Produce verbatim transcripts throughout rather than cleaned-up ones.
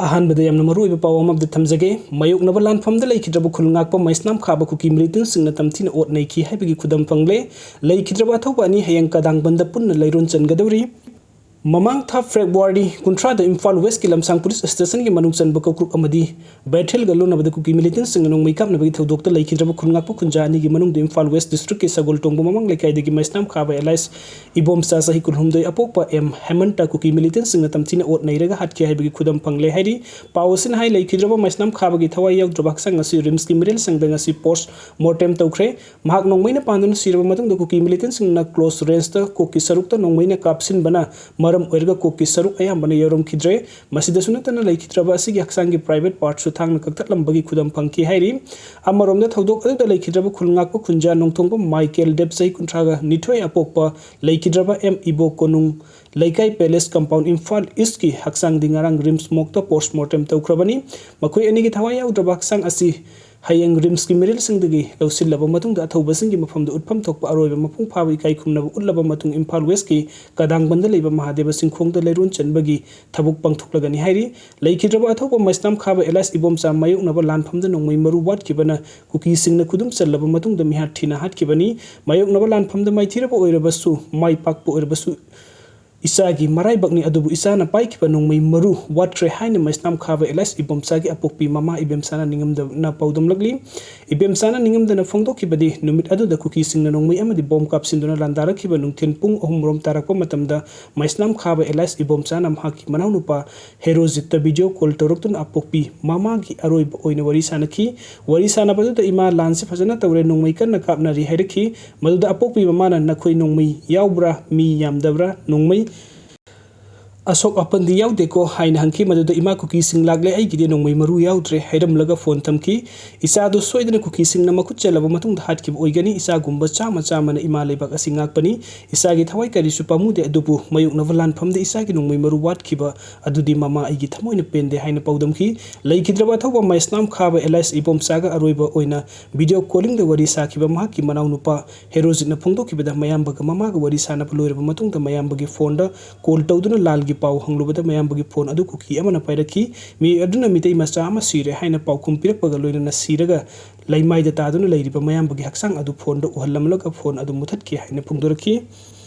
ꯑꯍꯥꯟꯕꯗ ꯌꯥꯝꯅ ꯃꯔꯨꯑꯣꯏꯕ ꯄꯥꯎ ꯑꯃꯗꯤ ꯊꯝꯖꯒꯦ꯫ ꯃꯥꯌꯣꯛꯅꯕ ꯂꯥꯟꯐꯝꯗ ꯂꯩꯈꯤꯗ꯭ꯔꯕ ꯈꯨꯜ ꯉꯥꯛꯄ ꯃꯩꯁꯅꯥꯝ ꯈꯥꯕ ꯀꯨꯀꯤ militantꯁꯤꯡꯅ ꯇꯝꯊꯤꯅ ꯑꯣꯠ ꯅꯩꯈꯤ ꯍꯥꯏꯕꯒꯤ ꯈꯨꯗꯝ ꯐꯪꯂꯦ꯫ ꯂꯩꯈꯤꯗ꯭ꯔꯕ ꯑꯊꯧꯕ ꯑꯅꯤ ꯍꯌꯦꯡ ꯀꯗꯥꯡꯕꯟꯗ ꯄꯨꯟꯅ ꯂꯩꯔꯣꯟ ꯆꯟꯒꯗꯧꯔꯤ꯫ ꯃꯃꯥꯡ ꯊꯥ February ꯀꯨꯟꯊ꯭ꯔꯥꯗ ꯏꯝꯐꯥꯜ Westꯀꯤ ꯂꯝꯁꯥꯡ police stationꯒꯤ ꯃꯅꯨꯡ ꯆꯟꯕ ꯀꯧꯀ꯭ꯔꯨꯛ ꯑꯃꯗꯤ ꯕꯦꯊꯦꯜꯒ ꯂꯣꯟꯅꯕꯗ ꯀꯨꯀꯤ militantꯁꯤꯡꯅ ꯅꯣꯡꯃꯩ ꯀꯥꯞꯅꯕꯒꯤ ꯊꯧꯗꯣꯛꯇ ꯂꯩꯈꯤꯗ꯭ꯔꯕ ꯈꯨꯜ ꯉꯥꯛꯄ ꯈꯨꯟꯖꯥ ꯑꯅꯤꯒꯤ ꯃꯅꯨꯡꯗ ꯏꯝꯐꯥꯜ West districtꯀꯤ ꯁꯒꯣꯜ ꯇꯣꯡꯕ ꯃꯃꯥꯡ ꯂꯩꯀꯥꯏꯗꯒꯤ ꯃꯩꯁꯅꯥꯝ ꯈꯥꯕ alias ꯏꯕꯣꯝꯆꯥ ꯆꯍꯤ ꯀꯨꯟꯍꯨꯝꯗꯣꯏ ꯑꯄꯣꯛꯄ ꯑꯦꯝ ꯍꯦꯃꯟꯇ ꯀꯨꯀꯤ militantꯁꯤꯡꯅ ꯇꯝꯊꯤꯅ ꯑꯣꯠ ꯅꯩꯔꯒ ꯍꯥꯠꯈꯤ ꯍꯥꯏꯕꯒꯤ ꯈꯨꯗꯝ ꯐꯪꯂꯦ ꯍꯥꯏꯔꯤ꯫ ꯄꯥꯎ ꯑꯁꯤꯅ ꯍꯥꯏ, ꯂꯩꯈꯤꯗ꯭ꯔꯕ ꯃꯩꯁꯅꯥꯝ ꯈꯥꯕꯒꯤ ꯊꯋꯥꯏ ꯌꯥꯎꯗ꯭ꯔꯕ ꯍꯛꯆꯥꯡ ꯑꯁꯤ RIMSꯀꯤ ꯃꯤꯔꯦꯜ ꯁꯪꯗ ꯉꯁꯤ post mortem ꯇꯧꯈ꯭ꯔꯦ꯫ ꯃꯍꯥꯛ ꯅꯣꯡꯃꯩꯅ ꯄꯥꯟꯗꯨꯅ ꯁꯤꯔꯕ ꯃꯇꯨꯡꯗ ꯀꯨꯀꯤ militantꯁꯤꯡꯅ close rangeꯇ ꯀꯣꯛꯀꯤ ꯁꯔꯨꯛꯇ ꯅꯣꯡꯃꯩꯅ ꯀꯥꯞꯁꯤꯟꯕꯅ ꯃꯔꯝ ꯑꯣꯏꯔꯒ ꯀꯣꯛꯀꯤ ꯁꯔꯨꯛ ꯑꯌꯥꯝꯕꯅ ꯌꯥꯎꯔꯝꯈꯤꯗ꯭ꯔꯦ꯫ ꯃꯁꯤꯗꯁꯨ ꯅꯠꯇꯅ ꯂꯩꯈꯤꯗ꯭ꯔꯕ ꯑꯁꯤꯒꯤ ꯍꯛꯆꯥꯡꯒꯤ private partꯁꯨ ꯊꯥꯡꯅ ꯀꯛꯊꯠꯂꯝꯕꯒꯤ ꯈꯨꯗꯝ ꯐꯪꯈꯤ ꯍꯥꯏꯔꯤ꯫ ꯑꯃꯔꯣꯝꯗ ꯊꯧꯗꯣꯛ ꯑꯗꯨꯗ ꯂꯩꯈꯤꯗ꯭ꯔꯕ ꯈꯨꯜ ꯉꯥꯛꯄ ꯈꯨꯟꯖꯥ ꯅꯣꯡꯊꯣꯡꯕ ꯃꯥꯏꯀꯦꯜ ꯗꯦꯕ ꯆꯍꯤ ꯀꯨꯟꯊ꯭ꯔꯥꯒ ꯅꯤꯊꯣꯏ ꯑꯄꯣꯛꯄ ꯂꯩꯈꯤꯗ꯭ꯔꯕ ꯑꯦꯝ ꯏꯕꯣ ꯀꯣꯅꯨꯡ ꯂꯩꯀꯥꯏ palace compound ꯏꯝꯐꯥꯜ Eastꯀꯤ ꯍꯛꯆꯥꯡꯗꯤ ꯉꯔꯥꯡ RIMS morgueꯇ post mortem ꯇꯧꯈ꯭ꯔꯕꯅꯤ꯫ ꯃꯈꯣꯏ ꯑꯅꯤꯒꯤ ꯊꯋꯥꯏ ꯌꯥꯎꯗ꯭ꯔꯕ ꯍꯛꯆꯥꯡ ꯑꯁꯤ ꯍꯌꯦꯡ RIMSꯀꯤ ꯃꯤꯔꯦꯜꯁꯤꯡꯗꯒꯤ ꯂꯧꯁꯤꯜꯂꯕ ꯃꯇꯨꯡꯗ ꯑꯊꯧꯕꯁꯤꯡꯒꯤ ꯃꯐꯝꯗ ꯎꯠꯐꯝ ꯊꯣꯛꯄ ꯑꯔꯣꯏꯕ ꯃꯄꯨꯡ ꯐꯥꯕ ꯏꯀꯥꯏ ꯈꯨꯝꯅꯕ ꯎꯠꯂꯕ ꯃꯇꯨꯡ ꯏꯝꯐꯥꯜ Westꯀꯤ ꯀꯗꯥꯡꯕꯟꯗ ꯂꯩꯕ ꯃꯍꯥꯗꯦꯕ ꯆꯤꯡꯈꯣꯡꯗ ꯂꯩꯔꯣꯟ ꯆꯟꯕꯒꯤ ꯊꯕꯛ ꯄꯥꯡꯊꯣꯛꯂꯒꯅꯤ ꯍꯥꯏꯔꯤ꯫ ꯂꯩꯈꯤꯗ꯭ꯔꯕ ꯑꯊꯧꯕ ꯃꯩꯁꯅꯥꯝ ꯈꯥꯕ alias ꯏꯕꯣꯝꯆꯥ ꯃꯥꯌꯣꯛꯅꯕ ꯂꯥꯟꯐꯝꯗ ꯅꯣꯡꯃꯩ ꯃꯔꯨ ꯋꯥꯠꯈꯤꯕꯅ ꯀꯨꯀꯤꯁꯤꯡꯅ ꯈꯨꯗꯨꯝ ꯆꯜꯂꯕ ꯃꯇꯨꯡꯗ ꯃꯤꯍꯥꯠ ꯊꯤꯅ ꯍꯥꯠꯈꯤꯕꯅꯤ꯫ ꯃꯥꯌꯣꯛꯅꯕ ꯂꯥꯟꯐꯝꯗ ꯃꯥꯏꯊꯤꯔꯕ ꯑꯣꯏꯔꯕꯁꯨ, ꯃꯥꯏ ꯄꯥꯛꯄ ꯑꯣꯏꯔꯕꯁꯨ, ꯏꯆꯥꯒꯤ ꯃꯔꯥꯏꯕꯛꯅꯤ, ꯑꯗꯨꯕꯨ ꯏꯆꯥꯅ ꯄꯥꯏꯈꯤꯕ ꯅꯣꯡꯃꯩ ꯃꯔꯨ ꯋꯥꯠꯇ꯭ꯔꯦ ꯍꯥꯏꯅ ꯃꯩꯁꯅꯥꯝ ꯈꯥꯕ alias ꯏꯕꯣꯝꯆꯥꯒꯤ ꯑꯄꯣꯛꯄꯤ ꯃꯃꯥ ꯏꯕꯦꯝꯆꯥꯅ ꯅꯤꯡꯉꯝꯗꯅ ꯄꯥꯎꯗꯝꯂꯛꯂꯤ꯫ ꯏꯕꯦꯝꯆꯥꯅ ꯅꯤꯡꯉꯝꯗꯅ ꯐꯣꯡꯗꯣꯛꯈꯤꯕꯗꯤ, ꯅꯨꯃꯤꯠ ꯑꯗꯨꯗ ꯀꯨꯀꯤꯁꯤꯡꯅ ꯅꯣꯡꯃꯩ ꯑꯃꯗꯤ ꯕꯣꯝ ꯀꯥꯞꯁꯤꯟꯗꯨꯅ ꯂꯥꯟꯗꯥꯔꯛꯈꯤꯕ ꯅꯨꯡꯊꯤꯜ ꯄꯨꯡ ꯑꯍꯨꯝ ꯔꯣꯝ ꯇꯥꯔꯛꯄ ꯃꯇꯝꯗ ꯃꯩꯁꯅꯥꯝ ꯈꯥꯕ alias ꯏꯕꯣꯝꯆꯥꯅ ꯃꯍꯥꯛꯀꯤ ꯃꯅꯥꯎꯅꯨꯄꯥ ꯍꯦꯔꯣꯖꯤꯠꯇ video call ꯇꯧꯔꯛꯇꯨꯅ ꯑꯄꯣꯛꯄꯤ ꯃꯃꯥꯒꯤ ꯑꯔꯣꯏꯕ ꯑꯣꯏꯅ ꯋꯥꯔꯤ ꯁꯥꯅꯈꯤ꯫ ꯋꯥꯔꯤ ꯁꯥꯅꯕꯗꯨꯗ ꯏꯃꯥ ꯂꯥꯟꯁꯤ ꯐꯖꯅ ꯇꯧꯔꯦ, ꯅꯣꯡꯃꯩ ꯀꯟꯅ ꯀꯥꯞꯅꯔꯤ ꯍꯥꯏꯔꯛꯈꯤ꯫ ꯃꯗꯨꯗ ꯑꯄꯣꯛꯄꯤ ꯃꯃꯥꯅ ꯅꯈꯣꯏ ꯅꯣꯡꯃꯩ ꯌꯥꯎꯕ꯭ꯔꯥ, ꯃꯤ ꯌꯥꯝꯗꯕ꯭ꯔꯥ, ꯅꯣꯡꯃꯩ ꯑꯁꯣꯛ ꯑꯄꯟꯗꯤ ꯌꯥꯎꯗꯦꯀꯣ ꯍꯥꯏꯅ ꯍꯪꯈꯤ꯫ ꯃꯗꯨꯗ ꯏꯃꯥ ꯀꯨꯀꯤꯁꯤꯡ ꯂꯥꯛꯂꯦ, ꯑꯩꯒꯤꯗꯤ ꯅꯣꯡꯃꯩ ꯃꯔꯨ ꯌꯥꯎꯗ꯭ꯔꯦ ꯍꯥꯏꯔꯝꯂꯒ phone ꯊꯝꯈꯤ꯫ ꯏꯆꯥꯗꯨ ꯁꯣꯏꯗꯅ ꯀꯨꯀꯤꯁꯤꯡꯅ ꯃꯈꯨꯠ ꯆꯜꯂꯕ ꯃꯇꯨꯡꯗ ꯍꯥꯠꯈꯤꯕ ꯑꯣꯏꯒꯅꯤ꯫ ꯏꯆꯥꯒꯨꯝꯕ ꯆꯥꯝꯃ ꯆꯥꯝꯃꯅ ꯏꯃꯥ ꯂꯩꯕꯥꯛ ꯑꯁꯤ ꯉꯥꯛꯄꯅꯤ꯫ ꯏꯆꯥꯒꯤ ꯊꯋꯥꯏ ꯀꯔꯤꯁꯨ ꯄꯥꯝꯃꯨꯗꯦ, ꯑꯗꯨꯕꯨ ꯃꯥꯌꯣꯛꯅꯕ ꯂꯥꯟꯐꯝꯗ ꯏꯆꯥꯒꯤ ꯅꯣꯡꯃꯩ ꯃꯔꯨ ꯋꯥꯠꯈꯤꯕ ꯑꯗꯨꯗꯤ ꯃꯃꯥ ꯑꯩꯒꯤ ꯊꯃꯣꯏꯅ ꯄꯦꯟꯗꯦ ꯍꯥꯏꯅ ꯄꯥꯎꯗꯝꯈꯤ꯫ ꯂꯩꯈꯤꯗ꯭ꯔꯕ ꯑꯊꯧꯕ ꯃꯩꯁꯅꯥꯝ ꯈꯥꯕ alias ꯏꯕꯣꯝꯆꯥꯒ ꯑꯔꯣꯏꯕ ꯑꯣꯏꯅ video callingꯗ ꯋꯥꯔꯤ ꯁꯥꯈꯤꯕ ꯃꯍꯥꯛꯀꯤ ꯃꯅꯥꯎꯅꯨꯄꯥ ꯍꯦꯔꯣꯖꯤꯠꯅ ꯐꯣꯡꯗꯣꯛꯈꯤꯕꯗ, ꯃꯌꯥꯝꯕꯒ ꯃꯃꯥꯒ ꯋꯥꯔꯤ ꯁꯥꯅꯕ ꯂꯣꯏꯔꯕ ꯃꯇꯨꯡꯗ ꯃꯌꯥꯝꯕꯒꯤ phoneꯗ call ꯇꯧꯗꯨꯅ ꯂꯥꯜꯒꯤ ꯄꯥꯎ ꯍꯪꯂꯨꯕꯗ ꯃꯌꯥꯝꯕꯒꯤ ꯐꯣꯟ ꯑꯗꯨ ꯀꯨꯀꯤ ꯑꯃꯅ ꯄꯥꯏꯔꯛꯈꯤ꯫ ꯃꯤꯑꯣꯏ ꯑꯗꯨꯅ ꯃꯤꯇꯩ ꯃꯆꯥ ꯑꯃ ꯁꯤꯔꯦ ꯍꯥꯏꯅ ꯄꯥꯎꯈꯨꯝ ꯄꯤꯔꯛꯄꯒ ꯂꯣꯏꯅꯅ ꯁꯤꯔꯒ ꯂꯩꯃꯥꯏꯗ ꯇꯥꯗꯨꯅ ꯂꯩꯔꯤꯕ ꯃꯌꯥꯝꯕꯒꯤ ꯍꯛꯆꯥꯡ ꯑꯗꯨ ꯐꯣꯟꯗ ꯎꯍꯜꯂꯝꯂꯒ ꯐꯣꯟ ꯑꯗꯨ ꯃꯨꯊꯠꯈꯤ ꯍꯥꯏꯅ ꯐꯣꯡꯗꯣꯔꯛꯈꯤ꯫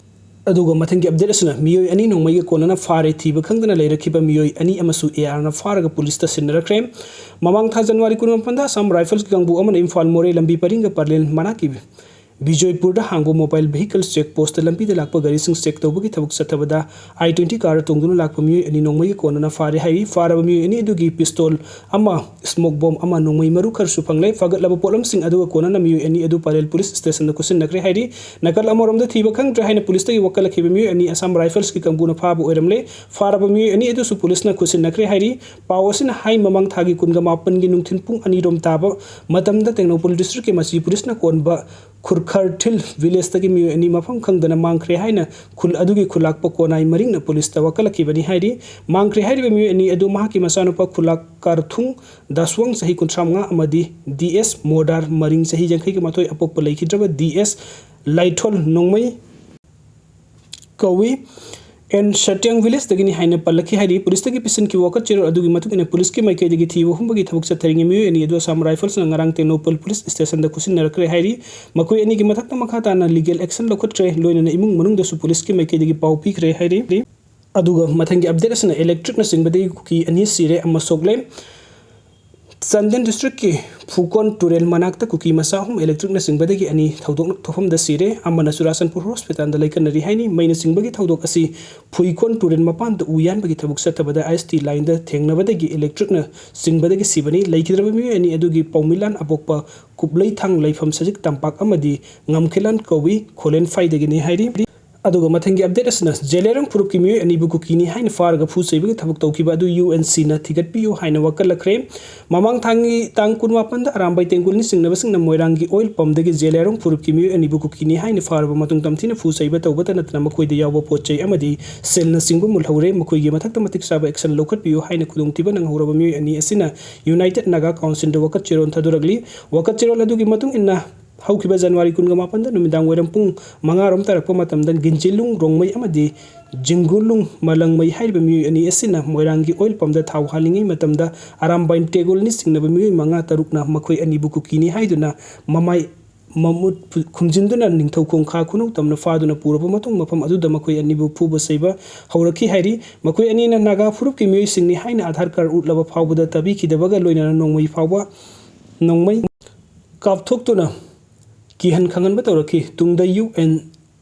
ꯑꯗꯨꯒ ꯃꯊꯪꯒꯤ ꯑꯞꯗꯦꯠ ꯑꯁꯤꯅ ꯃꯤꯑꯣꯏ ꯑꯅꯤ ꯅꯣꯡꯃꯩꯒ ꯀꯣꯟꯅꯅ ꯐꯥꯔꯦ꯫ ꯊꯤꯕ ꯈꯪꯗꯅ ꯂꯩꯔꯛꯈꯤꯕ ꯃꯤꯑꯣꯏ ꯑꯅꯤ ꯑꯃꯁꯨ ARꯅ ꯐꯥꯔꯒ ꯄꯨꯂꯤꯁꯇ ꯁꯤꯟꯅꯔꯛꯈ꯭ꯔꯦ꯫ ꯃꯃꯥꯡ ꯊꯥ ꯖꯅꯋꯥꯔꯤ ꯀꯨꯟꯃꯥꯄꯟꯗ ꯑꯁꯥꯝ ꯔꯥꯏꯐꯜꯁꯀꯤ ꯀꯥꯡꯕꯨ ꯑꯃꯅ ꯏꯝꯐꯥꯜ ꯃꯣꯔꯦ ꯂꯝꯕꯤ ꯄꯔꯤꯡꯒ ꯄꯔꯂꯦꯟ ꯃꯅꯥꯛꯀꯤ ꯕꯤꯖꯣꯏꯄꯨꯔꯗ ꯍꯥꯡꯕ mobile vehicle check postꯇ ꯂꯝꯕꯤꯗ ꯂꯥꯛꯄ ꯒꯥꯔꯤꯁꯤꯡ check ꯇꯧꯕꯒꯤ ꯊꯕꯛ ꯆꯠꯊꯕꯗ I twenty car ꯇꯣꯡꯗꯨꯅ ꯂꯥꯛꯄ ꯃꯤꯑꯣꯏ ꯑꯅꯤ ꯅꯣꯡꯃꯩꯒꯤ ꯀꯣꯟꯅꯅ ꯐꯥꯔꯦ ꯍꯥꯏꯔꯤ꯫ ꯐꯥꯔꯕ ꯃꯤꯑꯣꯏ ꯑꯅꯤ ꯑꯗꯨꯒꯤ pistol ꯑꯃ smoke bomb ꯑꯃ ꯅꯣꯡꯃꯩ ꯃꯔꯨ ꯈꯔꯁꯨ ꯐꯪꯂꯦ꯫ ꯐꯒꯠꯂꯕ ꯄꯣꯠꯂꯝꯁꯤꯡ ꯑꯗꯨꯒ ꯀꯣꯟꯅꯅ ꯃꯤꯑꯣꯏ ꯑꯅꯤ ꯑꯗꯨ ꯄꯔꯦꯜ ꯄꯨꯂꯤꯁ ꯁ꯭ꯇꯦꯁꯟꯗ ꯈꯨꯠꯁꯤꯟꯅꯈ꯭ꯔꯦ ꯍꯥꯏꯔꯤ꯫ ꯅꯥꯀꯜ ꯑꯃꯔꯣꯝꯗ ꯊꯤꯕ ꯈꯪꯗ꯭ꯔꯦ ꯍꯥꯏꯅ ꯄꯨꯂꯤꯁꯇꯒꯤ ꯋꯥꯀꯠꯂꯛꯈꯤꯕ ꯃꯤꯑꯣꯏ ꯑꯅꯤ ꯑꯁꯥꯝ ꯔꯥꯏꯐꯜꯁꯀꯤ ꯀꯥꯡꯕꯨꯅ ꯐꯥꯕ ꯑꯣꯏꯔꯝꯂꯦ꯫ ꯐꯥꯔꯕ ꯃꯤꯑꯣꯏ ꯑꯅꯤ ꯑꯗꯨꯁꯨ ꯄꯨꯂꯤꯁꯅ ꯈꯨꯠꯁꯤꯟꯅꯈ꯭ꯔꯦ ꯍꯥꯏꯔꯤ꯫ ꯄꯥꯎ ꯑꯁꯤꯅ ꯍꯥꯏ ꯃꯃꯥꯡ ꯊꯥꯒꯤ ꯀꯨꯟꯒ ꯃꯥꯄꯟꯒꯤ ꯅꯨꯡꯊꯤꯜ ꯄꯨꯡ ꯑꯅꯤꯔꯣꯝ ꯇꯥꯕ ꯃꯇꯝꯗ ꯇꯦꯡꯅꯧꯄꯜ districtꯀꯤ ꯃꯆꯤ ꯄꯨꯂꯤꯁꯅ ꯀꯣꯟꯕ ꯈꯨꯔꯈꯔꯊꯤꯜ villageꯇꯒꯤ ꯃꯤꯑꯣꯏ ꯑꯅꯤ ꯃꯐꯝ ꯈꯪꯗꯅ ꯃꯥꯡꯈ꯭ꯔꯦ ꯍꯥꯏꯅ ꯈꯨꯜ ꯑꯗꯨꯒꯤ ꯈꯨꯂꯥꯛꯄ ꯀꯣꯅꯥꯏ ꯃꯔꯤꯡꯅ ꯄꯨꯂꯤꯁꯇ ꯋꯥꯀꯠꯂꯛꯈꯤꯕꯅꯤ ꯍꯥꯏꯔꯤ꯫ ꯃꯥꯡꯈ꯭ꯔꯦ ꯍꯥꯏꯔꯤꯕ ꯃꯤꯑꯣꯏ ꯑꯅꯤ ꯑꯗꯨ ꯃꯍꯥꯛꯀꯤ ꯃꯆꯥꯅꯨꯄꯥ ꯈꯨꯂꯥꯛ ꯀꯥꯔꯊꯨꯡ ꯗꯥꯁꯋꯥꯡ ꯆꯍꯤ ꯀꯨꯟꯊ꯭ꯔꯥ ꯃꯉꯥ ꯑꯃꯗꯤ DS ꯃꯣꯗꯥꯔ ꯃꯔꯤꯡ ꯆꯍꯤ ꯌꯥꯡꯈꯩꯒ ꯃꯥꯊꯣꯏ ꯑꯄꯣꯛꯄ ꯂꯩꯈꯤꯗ꯭ꯔꯕ DS ꯂꯥꯏꯊꯣꯜ ꯅꯣꯡꯃꯩ ꯀꯧꯏ꯫ ꯑꯦꯟ ꯁꯇ꯭ꯌꯥꯡ villageꯇꯒꯤꯅꯤ ꯍꯥꯏꯅ ꯄꯜꯂꯛꯈꯤ ꯍꯥꯏꯔꯤ꯫ ꯄꯨꯂꯤꯁꯇꯒꯤ ꯄꯤꯁꯤꯟꯈꯤꯕ ꯋꯥꯀꯠ ꯆꯦꯔꯣꯜ ꯑꯗꯨꯒꯤ ꯃꯇꯨꯡ ꯏꯟꯅ ꯄꯨꯂꯤꯁꯀꯤ ꯃꯥꯏꯀꯩꯗꯒꯤ ꯊꯤꯕ ꯍꯨꯝꯕꯒꯤ ꯊꯕꯛ ꯆꯠꯊꯔꯤꯉꯩ ꯃꯤꯑꯣꯏ ꯑꯅꯤ ꯑꯗꯨ ꯑꯁꯥꯝ ꯔꯥꯏꯐꯜꯁꯅ ꯉꯔꯥꯡ ꯇꯦꯡꯅꯧꯄꯜ ꯄꯨꯂꯤꯁ ꯁ꯭ꯇꯦꯁꯟꯗ ꯈꯨꯠꯁꯤꯟꯅꯔꯛꯈ꯭ꯔꯦ ꯍꯥꯏꯔꯤ꯫ ꯃꯈꯣꯏ ꯑꯅꯤꯒꯤ ꯃꯊꯛꯇ ꯃꯈꯥ ꯇꯥꯅ legal action ꯂꯧꯈꯠꯈ꯭ꯔꯦ, ꯂꯣꯏꯅꯅ ꯏꯃꯨꯡ ꯃꯅꯨꯡꯗꯁꯨ ꯄꯨꯂꯤꯁꯀꯤ ꯃꯥꯏꯀꯩꯗꯒꯤ ꯄꯥꯎ ꯄꯤꯈ꯭ꯔꯦ ꯍꯥꯏꯔꯤ꯫ ꯑꯗꯨꯒ ꯃꯊꯪꯒꯤ ꯑꯞꯗꯦꯠ ꯑꯁꯤꯅ electricꯅ ꯆꯤꯡꯕꯗꯒꯤ ꯀꯨꯀꯤ ꯑꯅꯤ ꯁꯤꯔꯦ ꯑꯃ ꯁꯣꯛꯂꯦ꯫ ꯆꯥꯟꯗꯦꯜ districtꯀꯤ ꯐꯨꯀꯣꯟ ꯇꯨꯔꯦꯜ ꯃꯅꯥꯛꯇ ꯀꯨꯀꯤ ꯃꯆꯥ ꯑꯍꯨꯝ electricꯅ ꯆꯤꯡꯕꯗꯒꯤ ꯑꯅꯤ ꯊꯧꯗꯣꯛ ꯊꯣꯛꯐꯝꯗ ꯁꯤꯔꯦ, ꯑꯃꯅ ꯆꯨꯔꯥꯆꯥꯟꯄꯨꯔ hospitalꯗ ꯂꯩꯀꯠꯅꯔꯤ ꯍꯥꯏꯅꯤ꯫ ꯃꯩꯅ ꯆꯤꯡꯕꯒꯤ ꯊꯧꯗꯣꯛ ꯑꯁꯤ ꯐꯨꯏꯀꯣꯟ ꯇꯨꯔꯦꯜ ꯃꯄꯥꯟꯗ ꯎ ꯌꯥꯟꯕꯒꯤ ꯊꯕꯛ ꯆꯠꯊꯕꯗ IST lineꯗ ꯊꯦꯡꯅꯕꯗꯒꯤ electricꯅ ꯆꯤꯡꯕꯗꯒꯤ ꯁꯤꯕꯅꯤ꯫ ꯂꯩꯈꯤꯗ꯭ꯔꯕ ꯃꯤꯑꯣꯏ ꯑꯅꯤ ꯑꯗꯨꯒꯤ ꯄꯥꯎꯃꯤꯂꯥꯟ ꯑꯄꯣꯛꯄ ꯀꯨꯞꯂꯩꯊꯥꯡ ꯂꯩꯐꯝ ꯁꯖꯤꯛ ꯇꯝꯄꯥꯛ ꯑꯃꯗꯤ ꯉꯝꯈꯤꯂꯥꯟ ꯀꯧꯏ, ꯈꯣꯂꯦꯟꯐꯥꯏꯗꯒꯤꯅꯤ ꯍꯥꯏꯔꯤ꯫ ꯑꯗꯨꯒ ꯃꯊꯪꯒꯤ ꯑꯞꯗꯦꯠ ꯑꯁꯤꯅ ꯖꯦꯂꯤꯌꯥꯡꯔꯣꯡ ꯐꯨꯔꯨꯞꯀꯤ ꯃꯤꯑꯣꯏ ꯑꯅꯤꯕꯨ ꯀꯨꯀꯤꯅꯤ ꯍꯥꯏꯅ ꯐꯥꯔꯒ ꯐꯨ ꯆꯩꯕꯒꯤ ꯊꯕꯛ ꯇꯧꯈꯤꯕ ꯑꯗꯨ UNCꯅ ꯊꯤꯒꯠꯄꯤꯌꯨ ꯍꯥꯏꯅ ꯋꯥꯀꯠꯂꯛꯈ꯭ꯔꯦ꯫ ꯃꯃꯥꯡ ꯊꯥꯒꯤ ꯇꯥꯡ ꯀꯨꯟꯃꯥꯄꯟꯗ ꯑꯔꯥꯝꯕꯥꯏ ꯇꯦꯡꯒꯨꯜꯅ ꯆꯤꯡꯅꯕꯁꯤꯡꯅ ꯃꯣꯏꯔꯥꯡꯒꯤ oil pumpꯗꯒꯤ ꯖꯦꯂꯤꯌꯥꯡꯔꯣꯡ ꯐꯨꯔꯨꯞꯀꯤ ꯃꯤꯑꯣꯏ ꯑꯅꯤꯕꯨ ꯀꯨꯀꯤꯅꯤ ꯍꯥꯏꯅ ꯐꯥꯔꯕ ꯃꯇꯨꯡ ꯇꯝꯊꯤꯅ ꯐꯨ ꯆꯩꯕ ꯇꯧꯕꯇ ꯅꯠꯇꯅ ꯃꯈꯣꯏꯗ ꯌꯥꯎꯕ ꯄꯣꯠ ꯆꯩ ꯑꯃꯗꯤ ꯁꯦꯜꯅꯆꯤꯡꯕ ꯃꯨꯜꯍꯧꯔꯦ꯫ ꯃꯈꯣꯏꯒꯤ ꯃꯊꯛꯇ ꯃꯇꯤꯛ ꯆꯥꯕ action ꯂꯧꯈꯠꯄꯤꯌꯨ ꯍꯥꯏꯅ ꯈꯨꯗꯣꯡꯊꯤꯕ ꯅꯪꯍꯧꯔꯕ ꯃꯤꯑꯣꯏ ꯑꯅꯤ ꯑꯁꯤꯅ United Naga Councilꯗ ꯋꯥꯀꯠ ꯆꯦꯔꯣꯜ ꯊꯥꯗꯣꯔꯛꯂꯤ꯫ ꯋꯥꯀꯠ ꯆꯦꯔꯣꯜ ꯑꯗꯨꯒꯤ ꯃꯇꯨꯡ ꯏꯟꯅ ꯍꯧꯈꯤꯕ ꯖꯅꯋꯥꯔꯤ ꯀꯨꯟꯒ ꯃꯥꯄꯟꯗ ꯅꯨꯃꯤꯗꯥꯡ ꯋꯥꯏꯔꯝ ꯄꯨꯡ ꯃꯉꯥ ꯔꯣꯝ ꯇꯥꯔꯛꯄ ꯃꯇꯝꯗ ꯒꯤꯟꯖꯤꯂꯨꯡ ꯔꯣꯡꯃꯩ ꯑꯃꯗꯤ ꯖꯤꯡꯒꯨꯂꯨꯡ ꯃꯂꯪꯃꯩ ꯍꯥꯏꯔꯤꯕ ꯃꯤꯑꯣꯏ ꯑꯅꯤ ꯑꯁꯤꯅ ꯃꯣꯏꯔꯥꯡꯒꯤ ꯑꯣꯏꯜ ꯄꯝꯗ ꯊꯥꯎ ꯍꯥꯜꯂꯤꯉꯩ ꯃꯇꯝꯗ ꯑꯔꯥꯝꯕꯥꯏꯟ ꯇꯦꯒꯣꯜꯅꯤ ꯆꯤꯡꯅꯕ ꯃꯤꯑꯣꯏ ꯃꯉꯥ ꯇꯔꯨꯛꯅ ꯃꯈꯣꯏ ꯑꯅꯤꯕꯨ ꯀꯨꯀꯤꯅꯤ ꯍꯥꯏꯗꯨꯅ ꯃꯃꯥꯏ ꯃꯃꯨꯠ ꯈꯨꯝꯖꯤꯟꯗꯨꯅ ꯅꯤꯡꯊꯧ ꯈꯣꯡ ꯈꯥ ꯈꯨꯅꯧ ꯇꯝꯅ ꯐꯥꯗꯨꯅ ꯄꯨꯔꯕ ꯃꯇꯨꯡ, ꯃꯐꯝ ꯑꯗꯨꯗ ꯃꯈꯣꯏ ꯑꯅꯤꯕꯨ ꯐꯨꯕ ꯆꯩꯕ ꯍꯧꯔꯛꯈꯤ ꯍꯥꯏꯔꯤ꯫ ꯃꯈꯣꯏ ꯑꯅꯤꯅ ꯅꯥꯒꯥ ꯐꯨꯔꯨꯞꯀꯤ ꯃꯤꯑꯣꯏꯁꯤꯡꯅꯤ ꯍꯥꯏꯅ ꯑꯙꯥꯔ ꯀꯥꯔꯗ ꯎꯠꯂꯕ ꯐꯥꯎꯕꯗ ꯇꯥꯕꯤꯈꯤꯗꯕꯒ ꯂꯣꯏꯅꯅ ꯅꯣꯡꯃꯩ ꯐꯥꯎꯕ, ꯅꯣꯡꯃꯩ ꯀꯥꯞꯊꯣꯛꯇꯨꯅ ꯀꯤꯍꯟ ꯈꯪꯍꯟꯕ ꯇꯧꯔꯛꯈꯤ꯫ ꯇꯨꯡꯗ UN,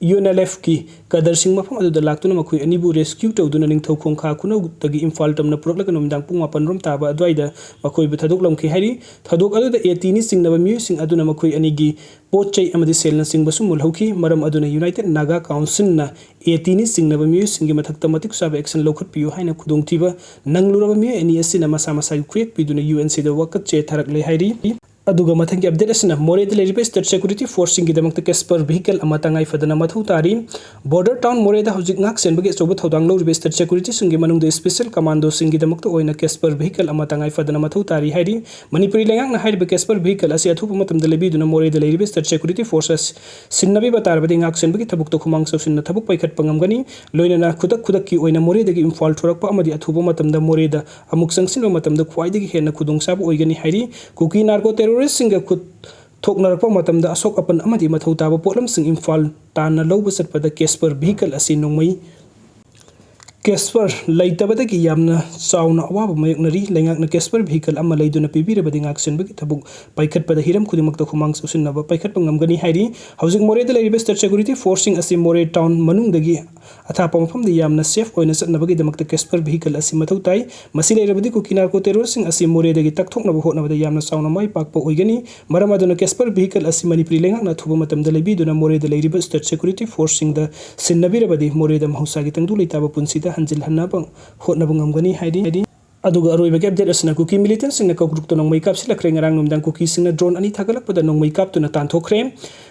UNLFꯀꯤ ꯀꯗꯔꯁꯤꯡ ꯃꯐꯝ ꯑꯗꯨꯗ ꯂꯥꯛꯇꯨꯅ ꯃꯈꯣꯏ ꯑꯅꯤꯕꯨ rescue ꯇꯧꯗꯨꯅ ꯅꯤꯡꯊꯧ ꯈꯣꯡ ꯈꯥ ꯈꯨꯅꯧꯗꯒꯤ ꯏꯝꯐꯥꯜ ꯇꯝꯅ ꯄꯨꯔꯛꯂꯒ ꯅꯨꯃꯤꯗꯥꯡ ꯄꯨꯡ ꯃꯥꯄꯟ ꯔꯣꯝ ꯇꯥꯕ ꯑꯗꯨꯋꯥꯏꯗ ꯃꯈꯣꯏꯕꯨ ꯊꯥꯗꯣꯛꯂꯝꯈꯤ ꯍꯥꯏꯔꯤ꯫ ꯊꯧꯗꯣꯛ ꯑꯗꯨꯗ ATꯅꯤ ꯆꯤꯡꯅꯕ ꯃꯤꯑꯣꯏꯁꯤꯡ ꯑꯗꯨꯅ ꯃꯈꯣꯏ ꯑꯅꯤꯒꯤ ꯄꯣꯠ ꯆꯩ ꯑꯃꯗꯤ ꯁꯦꯜꯅꯆꯤꯡꯕꯁꯨ ꯃꯨꯜꯍꯧꯈꯤ꯫ ꯃꯔꯝ ꯑꯗꯨꯅ United Naga Councilꯅ ATꯅꯤ ꯆꯤꯡꯅꯕ ꯃꯤꯑꯣꯏꯁꯤꯡꯒꯤ ꯃꯊꯛꯇ ꯃꯇꯤꯛ ꯆꯥꯕ action ꯂꯧꯈꯠꯄꯤꯌꯨ ꯍꯥꯏꯅ ꯈꯨꯗꯣꯡꯊꯤꯕ ꯅꯪꯂꯨꯔꯕ ꯃꯤꯑꯣꯏ ꯑꯅꯤ ꯑꯁꯤꯅ ꯃꯁꯥ ꯃꯁꯥꯒꯤ ꯈꯨꯌꯦꯛ ꯄꯤꯗꯨꯅ UNCꯗ ꯋꯥꯀꯠ ꯆꯦ ꯊꯥꯔꯛꯂꯦ ꯍꯥꯏꯔꯤ꯫ ꯑꯗꯨꯒ ꯃꯊꯪꯒꯤ update ꯑꯁꯤꯅ ꯃꯣꯔꯦꯗ ꯂꯩꯔꯤꯕ state security forceꯁꯤꯡꯒꯤꯗꯃꯛꯇ Casper vehicle ꯑꯃ ꯇꯉꯥꯏ ꯐꯗꯅ ꯃꯊꯧ ꯇꯥꯔꯤ꯫ Border town ꯃꯣꯔꯦꯗ ꯍꯧꯖꯤꯛ ꯉꯥꯛ ꯁꯦꯟꯕꯒꯤ ꯑꯆꯧꯕ ꯊꯧꯗꯥꯡ ꯂꯧꯔꯤꯕ state securityꯁꯤꯡꯒꯤ ꯃꯅꯨꯡꯗ special commandoꯁꯤꯡꯒꯤꯗꯃꯛꯇ ꯑꯣꯏꯅ Casper vehicle ꯑꯃ ꯇꯉꯥꯏ ꯐꯗꯅ ꯃꯊꯧ ꯇꯥꯔꯤ ꯍꯥꯏꯔꯤ꯫ ꯃꯅꯤꯄꯨꯔꯤ ꯂꯩꯉꯥꯛꯅ ꯍꯥꯏꯔꯤꯕ Casper vehicle ꯑꯁꯤ ꯑꯊꯨꯕ ꯃꯇꯝꯗ ꯂꯩꯕꯤꯗꯨꯅ ꯃꯣꯔꯦꯗ ꯂꯩꯔꯤꯕ state security force ꯑꯁꯤ ꯁꯤꯟꯅꯕꯤꯕ ꯇꯥꯔꯕꯗꯤ ꯉꯥꯛ ꯁꯦꯟꯕꯒꯤ ꯊꯕꯛꯇ ꯈꯨꯃꯥꯡ ꯆꯥꯎꯁꯤꯟꯅ ꯊꯕꯛ ꯄꯥꯏꯈꯠꯄ ꯉꯝꯒꯅꯤ꯫ ꯂꯣꯏꯅꯅ ꯈꯨꯗꯛ ꯈꯨꯗꯛꯀꯤ ꯑꯣꯏꯅ ꯃꯣꯔꯦꯗꯒꯤ ꯏꯝꯐꯥꯜ ꯊꯣꯔꯛꯄ ꯑꯃꯗꯤ ꯑꯊꯨꯕ ꯃꯇꯝꯗ ꯃꯣꯔꯦꯗ ꯑꯃꯨꯛ ꯆꯪꯁꯤꯟꯕ ꯃꯇꯝꯗ ꯈ꯭ꯋꯥꯏꯗꯒꯤ ꯍꯦꯟꯅ ꯈꯨꯗꯣꯡꯆꯥꯕ ꯑꯣꯏꯒꯅꯤ ꯍꯥꯏꯔꯤ꯫ ꯀꯨꯀꯤ narco terroristꯁꯤꯡꯒ ꯈꯨꯠ ꯊꯣꯛꯅꯔꯛꯄ ꯃꯇꯝꯗ ꯑꯁꯣꯛ ꯑꯄꯟ ꯑꯃꯗꯤ ꯃꯊꯧ ꯇꯥꯕ ꯄꯣꯠꯂꯝꯁꯤꯡ ꯏꯝꯐꯥꯜ ꯇꯥꯟꯅ ꯂꯧꯕ ꯆꯠꯄꯗ Casper vehicle ꯑꯁꯤ ꯅꯣꯡꯃꯩ Casper ꯂꯩꯇꯕꯗꯒꯤ ꯌꯥꯝꯅ ꯆꯥꯎꯅ ꯑꯋꯥꯕ ꯃꯥꯌꯣꯛꯅꯔꯤ꯫ ꯂꯩꯉꯥꯛꯅ Casper vehicle ꯑꯃ ꯂꯩꯗꯨꯅ ꯄꯤꯕꯤꯔꯕꯗꯤ ꯉꯥꯛ ꯁꯦꯟꯕꯒꯤ ꯊꯕꯛ ꯄꯥꯏꯈꯠꯄꯗ ꯍꯤꯔꯝ ꯈꯨꯗꯤꯡꯃꯛꯇ ꯈꯨꯃꯥꯡ ꯆꯥꯎꯁꯤꯟꯅꯕ ꯄꯥꯏꯈꯠꯄ ꯉꯝꯒꯅꯤ ꯍꯥꯏꯔꯤ꯫ ꯍꯧꯖꯤꯛ ꯃꯣꯔꯦꯗ ꯂꯩꯔꯤꯕ state security forceꯁꯤꯡ ꯑꯁꯤ ꯃꯣꯔꯦ town ꯃꯅꯨꯡꯗꯒꯤ ꯑꯊꯥꯞꯄ ꯃꯐꯝꯗ ꯌꯥꯝꯅ safe ꯑꯣꯏꯅ ꯆꯠꯅꯕꯒꯤꯗꯃꯛꯇ Casper vehicle ꯑꯁꯤ ꯃꯊꯧ ꯇꯥꯏ꯫ ꯃꯁꯤ ꯂꯩꯔꯕꯗꯤ ꯀꯨꯀꯤ narco terroristꯁꯤꯡ ꯑꯁꯤ ꯃꯣꯔꯦꯗꯒꯤ ꯇꯛꯊꯣꯛꯅꯕ ꯍꯣꯠꯅꯕꯗ ꯌꯥꯝꯅ ꯆꯥꯎꯅ ꯃꯥꯏ ꯄꯥꯛꯄ ꯑꯣꯏꯒꯅꯤ꯫ ꯃꯔꯝ ꯑꯗꯨꯅ Casper vehicle ꯑꯁꯤ ꯃꯅꯤꯄꯨꯔꯤ ꯂꯩꯉꯥꯛꯅ ꯑꯊꯨꯕ ꯃꯇꯝꯗ ꯂꯩꯕꯤꯗꯨꯅ ꯃꯣꯔꯦꯗ ꯂꯩꯔꯤꯕ state security forceꯁꯤꯡꯗ ꯁꯤꯟꯅꯕꯤꯔꯕꯗꯤ ꯃꯣꯔꯦꯗ ꯃꯍꯧꯁꯥꯒꯤ ꯇꯪꯗꯨ ꯂꯩꯇꯥꯕ ꯄꯨꯟꯁꯤꯗ ꯍꯟꯖꯤꯜꯍꯟꯅꯕ ꯍꯣꯠꯅꯕ ꯉꯝꯒꯅꯤ ꯍꯥꯏꯔꯤ꯫ ꯑꯗꯨꯒ ꯑꯔꯣꯏꯕꯒꯤ update ꯑꯁꯤꯅ ꯀꯨꯀꯤ militantꯁꯤꯡꯅ ꯀꯧꯕ꯭ꯔꯨꯛꯇ ꯅꯣꯡꯃꯩ ꯀꯥꯞꯁꯤꯜꯂꯛꯈ꯭ꯔꯦ꯫ ꯉꯔꯥꯡ ꯅꯨꯃꯤꯗꯥꯡ ꯀꯨꯀꯤꯁꯤꯡꯅ drone ꯑꯅꯤ ꯊꯥꯒꯠꯂꯛꯄꯗ ꯅꯣꯡꯃꯩ ꯀꯥꯞꯇꯨꯅ ꯇꯥꯟꯊꯣꯛꯈ꯭ꯔꯦ꯫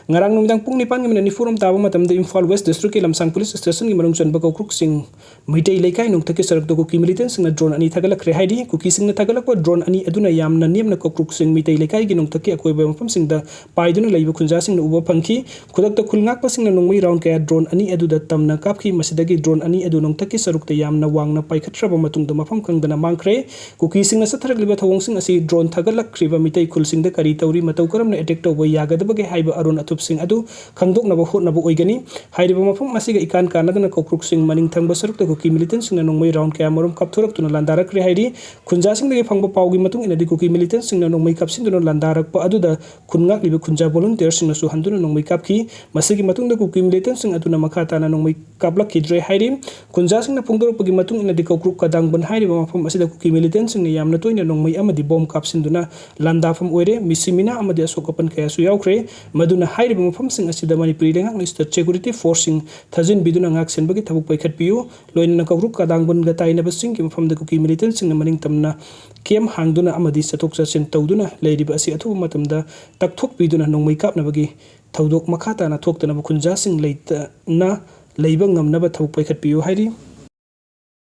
ꯉꯔꯥꯡ ꯅꯨꯃꯤꯗꯥꯡ ꯄꯨꯡ ꯅꯤꯄꯥꯟꯒꯤ ꯃꯤꯅꯠ ꯅꯤꯐꯨꯔꯣꯝ ꯇꯥꯕ ꯃꯇꯝꯗ ꯏꯝꯐꯥꯜ ꯋꯦꯁ ꯗꯤꯁꯇ꯭ꯔꯤꯛꯀꯤ ꯂꯝꯁꯥꯡ ꯄꯨꯂꯤꯁ ꯁ꯭ꯇꯦꯁꯟꯒꯤ ꯃꯅꯨꯡ ꯆꯟꯕ ꯀꯧꯀ꯭ꯔꯨꯛꯁꯤꯡ ꯃꯩꯇꯩ ꯂꯩꯀꯥꯏ ꯅꯣꯡꯊꯛꯀꯤ ꯁꯔꯨꯛꯇ ꯀꯨꯀꯤ ꯃꯤꯂꯤꯇꯦꯟꯁꯤꯡꯅ ꯗ꯭ꯔꯣꯟ ꯑꯅꯤ ꯊꯥꯒꯠꯂꯛꯈ꯭ꯔꯦ ꯍꯥꯏꯔꯤ꯫ ꯀꯨꯀꯤꯁꯤꯡꯅ ꯊꯥꯒꯠꯂꯛꯄ ꯗ꯭ꯔꯣꯟ ꯑꯅꯤ ꯑꯗꯨꯅ ꯌꯥꯝꯅ ꯅꯦꯝꯅ ꯀꯧꯀ꯭ꯔꯨꯛꯁꯤꯡ ꯃꯩꯇꯩ ꯂꯩꯀꯥꯏꯒꯤ ꯅꯣꯡꯊꯛꯀꯤ ꯑꯀꯣꯏꯕ ꯃꯐꯝꯁꯤꯡꯗ ꯄꯥꯏꯗꯨꯅ ꯂꯩꯕ ꯈꯨꯟꯖꯥꯁꯤꯡꯅ ꯎꯕ ꯐꯪꯈꯤ꯫ ꯈꯨꯗꯛꯇ ꯈꯨꯜ ꯉꯥꯛꯄꯁꯤꯡꯅ ꯅꯣꯡꯃꯩ ꯔꯥꯎꯟ ꯀꯌꯥ ꯗ꯭ꯔꯣꯟ ꯑꯅꯤ ꯑꯗꯨꯗ ꯇꯝꯅ ꯀꯥꯞꯈꯤ꯫ ꯃꯁꯤꯗꯒꯤ ꯗ꯭ꯔꯣꯟ ꯑꯅꯤ ꯑꯗꯨ ꯅꯣꯡꯊꯛꯀꯤ ꯁꯔꯨꯛꯇ ꯌꯥꯝꯅ ꯋꯥꯡꯅ ꯄꯥꯏꯈꯠꯈ꯭ꯔꯕ ꯃꯇꯨꯡꯗ ꯃꯐꯝ ꯈꯪꯗꯅ ꯃꯥꯡꯈ꯭ꯔꯦ꯫ ꯀꯨꯀꯤꯁꯤꯡꯅ ꯆꯠꯊꯔꯛꯂꯤꯕ ꯊꯧꯑꯣꯡꯁꯤꯡ ꯑꯁꯤ ꯗ꯭ꯔꯣꯟ ꯊꯥꯒꯠꯂꯛꯈ꯭ꯔꯤꯕ ꯃꯤꯇꯩ ꯈꯨꯜꯁꯤꯡꯗ ꯀꯔꯤ ꯇꯧꯔꯤ, ꯃꯇꯧ ꯀꯔꯝꯅ ꯑꯦꯇꯦꯛ ꯇꯧꯕ ꯌꯥꯒꯗꯕꯒꯦ ꯍꯥꯏꯕ ꯑꯔꯣꯟ ꯑꯊꯨꯞꯁꯤꯡ ꯑꯗꯨ ꯈꯪꯗꯣꯛꯅꯕ ꯍꯣꯠꯅꯕ ꯑꯣꯏꯒꯅꯤ꯫ ꯍꯥꯏꯔꯤꯕ ꯃꯐꯝ ꯑꯁꯤꯒ ꯏꯀꯥꯟ ꯀꯥꯟꯅꯗꯅ ꯀꯧꯀ꯭ꯔꯨꯛꯁꯤꯡ ꯃꯅꯤꯡ ꯊꯪꯕ ꯁꯔꯨꯛꯇ ꯀꯨꯀꯤ ꯃꯤꯂꯤꯇꯦꯟꯁꯤꯡꯅ ꯅꯣꯡꯃꯩ ꯔꯥꯎꯟ ꯀꯌꯥꯃꯔꯨꯝ ꯀꯥꯞꯊꯣꯔꯛꯇꯨꯅ ꯂꯥꯟꯗꯥꯔꯛꯈ꯭ꯔꯦ ꯍꯥꯏꯔꯤ꯫ ꯈꯨꯟꯖꯥꯁꯤꯡꯗꯒꯤ ꯐꯪꯕ ꯄꯥꯎꯒꯤ ꯃꯇꯨꯡ ꯏꯟꯅꯗꯤ ꯀꯨꯀꯤ ꯃꯤꯂꯤꯇꯦꯟꯁꯤꯡꯅ ꯅꯣꯡꯃꯩ ꯀꯥꯞꯁꯤꯟꯗꯨꯅ ꯂꯥꯟꯗꯥꯔꯛꯄ ꯑꯗꯨꯗ ꯈꯨꯟ ꯉꯥꯛꯂꯤꯕ ꯈꯨꯟꯖꯥ ꯚꯣꯂꯨꯟꯇꯤꯌꯔꯁꯤꯡꯅꯁꯨ ꯍꯟꯗꯨꯅ ꯅꯣꯡꯃꯩ ꯀꯥꯞꯈꯤ꯫ ꯃꯁꯤꯒꯤ ꯃꯇꯨꯡꯗ ꯀꯨꯀꯤ ꯃꯤꯂꯤꯇꯦꯟꯁꯤꯡ ꯑꯗꯨꯅ ꯃꯈꯥ ꯇꯥꯅ ꯅꯣꯡꯃꯩ ꯀꯥꯞꯂꯛꯈꯤꯗ꯭ꯔꯦ ꯍꯥꯏꯔꯤ꯫ ꯈꯨꯟꯖꯥꯁꯤꯡꯅ ꯐꯣꯡꯗꯣꯔꯛꯄꯒꯤ ꯃꯇꯨꯡ ꯏꯟꯅꯗꯤ ꯀꯧꯀ꯭ꯔꯨꯛ ꯀꯗꯥꯡꯕꯟ ꯍꯥꯏꯔꯤꯕ ꯃꯐꯝ ꯑꯁꯤꯗ ꯀꯨꯀꯤ ꯃꯤꯂꯤꯇꯦꯟꯁꯤꯡꯅ ꯌꯥꯝꯅ ꯇꯣꯏꯅ ꯅꯣꯡꯃꯩ ꯑꯃꯗꯤ ꯕꯣꯝ ꯀꯥꯞꯁꯤꯟꯗꯨꯅ ꯂꯥꯟꯗꯥꯐꯝ ꯑꯣꯏꯔꯦ꯫ ꯃꯤꯁꯤ ꯃꯤꯅꯥ ꯑꯃꯗꯤ ꯑꯁꯣꯛ ꯑꯄꯟ ꯀꯌꯥꯁꯨ ꯌꯥꯎꯈ꯭ꯔꯦ꯫ ꯃꯗꯨꯅ ꯍꯥꯏꯔꯤꯕ ꯃꯐꯝꯁꯤꯡ ꯑꯁꯤꯗ ꯃꯅꯤꯄꯨꯔꯤ ꯂꯩꯉꯥꯛꯅ ꯁ꯭ꯇꯦꯠ ꯁꯦꯀ꯭ꯌꯨꯔꯤꯇꯤ ꯐꯣꯔꯁꯁꯤꯡ ꯊꯥꯖꯤꯟꯕꯤꯗꯨꯅ ꯉꯥꯛ ꯁꯦꯟꯕꯒꯤ ꯊꯕꯛ ꯄꯥꯏꯈꯠꯄꯤꯌꯨ꯫ ꯂꯣꯏꯅꯅ ꯀꯧꯀ꯭ꯔꯨꯛ ꯀꯗꯥꯡꯕꯟꯒ ꯇꯥꯏꯅꯕꯁꯤꯡꯒꯤ ꯃꯐꯝꯗ ꯀꯨꯀꯤ ꯃꯤꯂꯤꯇꯦꯟꯁꯤꯡꯅ ꯃꯅꯤꯡ ꯇꯝꯅ ꯀꯦꯝ ꯍꯥꯡꯗꯨꯅ ꯑꯃꯗꯤ ꯆꯠꯊꯣꯛ ꯆꯠꯁꯤꯟ ꯇꯧꯗꯨꯅ ꯂꯩꯔꯤꯕ ꯑꯁꯤ ꯑꯊꯨꯕ ꯃꯇꯝꯗ ꯇꯛꯊꯣꯛꯄꯤꯗꯨꯅ ꯅꯣꯡꯃꯩ ꯀꯥꯞꯅꯕꯒꯤ ꯊꯧꯗꯣꯛ ꯃꯈꯥ ꯇꯥꯅ ꯊꯣꯛꯇꯅꯕ ꯈꯨꯟꯖꯥꯁꯤꯡ ꯂꯩꯇꯅ ꯂꯩꯕ ꯉꯝꯅꯕ ꯊꯕꯛ ꯄꯥꯏꯈꯠꯄꯤꯌꯨ ꯍꯥꯏꯔꯤ꯫